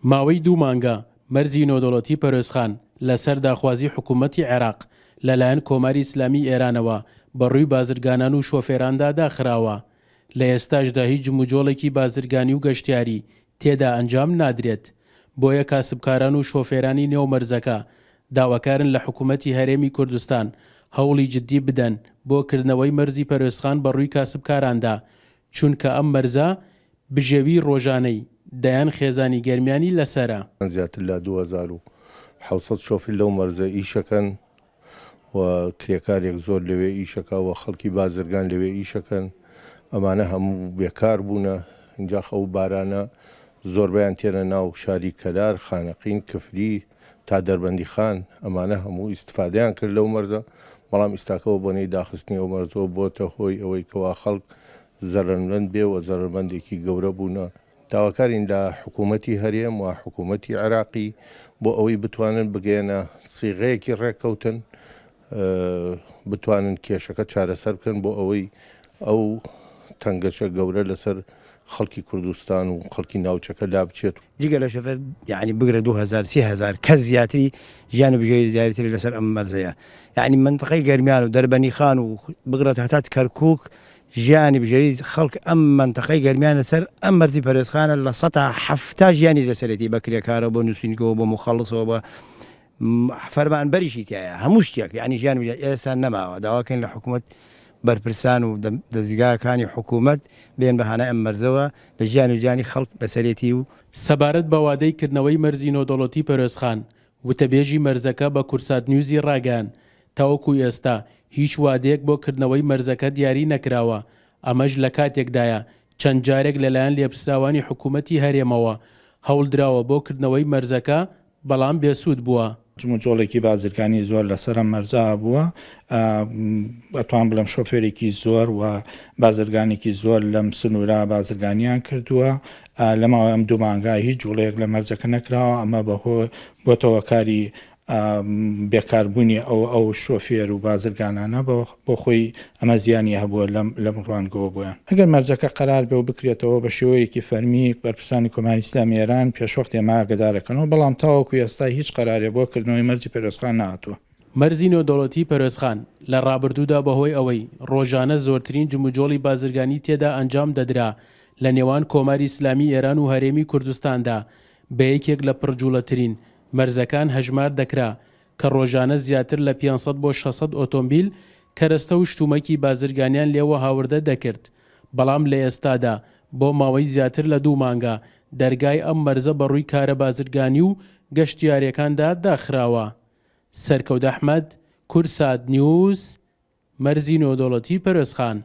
ماوەی دوو مانگە مەرزی نێودەوڵەتی پەروێزخان لەسەر داخوازی حکوومەتی عێراق لەلایەن کۆماری ئیسلامیی ئێرانەوە بە ڕووی بازرگانان و شۆفێراندا داخراوە. لە ئێستاشدا هیچ جموجۆڵێکی بازرگانی و گەشتیاری تێدا ئەنجام نادرێت. بۆیە کاسبکاران و شۆفێرانی نێو مەرزەکە داواکارن لە حکوومەتی هەرێمی کوردستان هەوڵی جددی بدەن بۆ کردنەوەی مەرزی پەروێزخان بە ڕووی کاسبکاراندا چونکە ئەم مەرزە بژێویی ڕۆژانەی دەیان خێزانی گەرمیانی لەسەرە. زیاتر لە 2700 شۆفیر لەو مەرزە ئیشەکەن و کرێکارێک زۆر لەوێ ئیشەکا و خەڵکی بازرگان لەوێ ئیشەکەن ئەمانە هەموو بێکار بوونە ئینجاخ ئەو بارانە زۆربەیان تێنە ناو شاری کەلار خانەقین کفری تا دەربەندیخان ئەمانە هەموو ئیستفادەیان کرد لەو مەرزە بەڵام ئیستاکەوە بۆنەی داخستنی ئەو مەرزەوە بۆتە هۆی ئەوەی کەوا خەڵک زەرەرمەند بێ و زەرەرمەندێکی گەورە بوونە. داواکارین لە حکوومەتی هەرێم و حکوومەتی عێراقی بۆ ئەوەی بتوانن بگەیەنە سیغەیەکی ڕێککەوتن بتوانن کێشەکە چارەسەر بکەن بۆ ئەوەی ئەو تەنگەچە گەورە لەسەر خەڵکی کوردستان و خەڵکی ناوچەکە لابچێت. جگە لە شەفەر یعنی بگرە 2000 3000 کەس زیاتری ژیان و بژێوی زیاتری لەسەر ئەم مەرزەیە یعنی منطقەی گەرمیان و دەربەنیخان و بگرە هەتا کەرکوک ژیانی بژێوی خەڵک ئەم مەنتەقەی گەرمیان لەسەر ئەم مەرزی پەرێزخانە 70% ژیانی لەسەرێتی بە کرێکارەوە بۆ نووسینگەوە بۆ مخەڵسەوە بە فەرمانبەریشی تایە هەموو شتێک یعنی ژیان ئێستا نەماوە داواکەین لە حکوومەت بەرپرسان و دەزگاکانی حکوومەت بێن بە هانای ئەم مەرزەوە لە ژیان و ژیانی خەڵک لەسەرێتی و سەبارەت بە وادەی کردنەوەی مەرزی نێودەوڵەتی پەروێزخان، وتەبێژی مەرزەکە بە کوردسات نیوزی ڕاگەیاند، تاوەکو ئێستا هیچ وادەیەک بۆ کردنەوەی مەرزەکە دیاری نەکراوە، ئەمەش لەکاتێکدایە چەند جارێک لەلایەن لێپرسراوانی حکومەتی هەرێمەوە هەوڵدراوە بۆ کردنەوەی مەرزەکە، بەڵام بێسوود بووە. جموجۆڵێکی بازرگانی زۆر لەسەر ئەم مەرزە هەبووە، ئەتوانم بڵێم شۆفێرێکی زۆر و بازرگانێکی زۆر لەم سنوورە بازرگانیان کردووە، لە ماوەی ئەم دوو مانگە هیچ جوڵەیەک لە مەرزەکە نەکراوە، ئەمە بەهۆ بۆتە هۆکاری بێکاربوونی ئەو ئەو شۆفێر و بازرگانانە بۆ خۆی ئەمە زیانی هەبووە لەم لەم ڕوانگەوە بۆیان. ئەگەر مەرزەکە قەرار بێ و بکرێتەوە بە شێوەیەکی فەرمی بەرپرسانی کۆماری ئیسلامی ئێران پێشوەخت ئێمە ئاگەدارەکەنەوە، بەڵام تاوەکو ئێستا هیچ قەرارێ بۆ کردنەوەی مەرزی پەروێزخان نەهاتووە. مەرزی نێودەوڵەتیی پەروێزخان لە ڕابردوودا بەهۆی ئەوەی ڕۆژانە زۆرترین جموجۆڵی بازرگانی تێدا ئەنجام دەدرا لە نێوان کۆماری ئیسلامی ئێران و هەرێمی کوردستاندا بە یەکێک لە پڕجوڵەترین مەرزەکان هەژمار دەکرا کە ڕۆژانە زیاتر لە 500 بۆ 600 ئۆتۆمبیل کەرەستە و شتومەکی بازرگانیان لێوە هاوردە دەکرد بەڵام لە ئێستادا بۆ ماوەی زیاتر لە دوو مانگە دەرگای ئەم مەرزە بەڕووی کارە بازرگانی و گەشتیاریەکاندا داخراوە. سەرکەوت ئەحمەد، کوردسات نیوز، مەرزی نێودەوڵەتی پەروێزخان.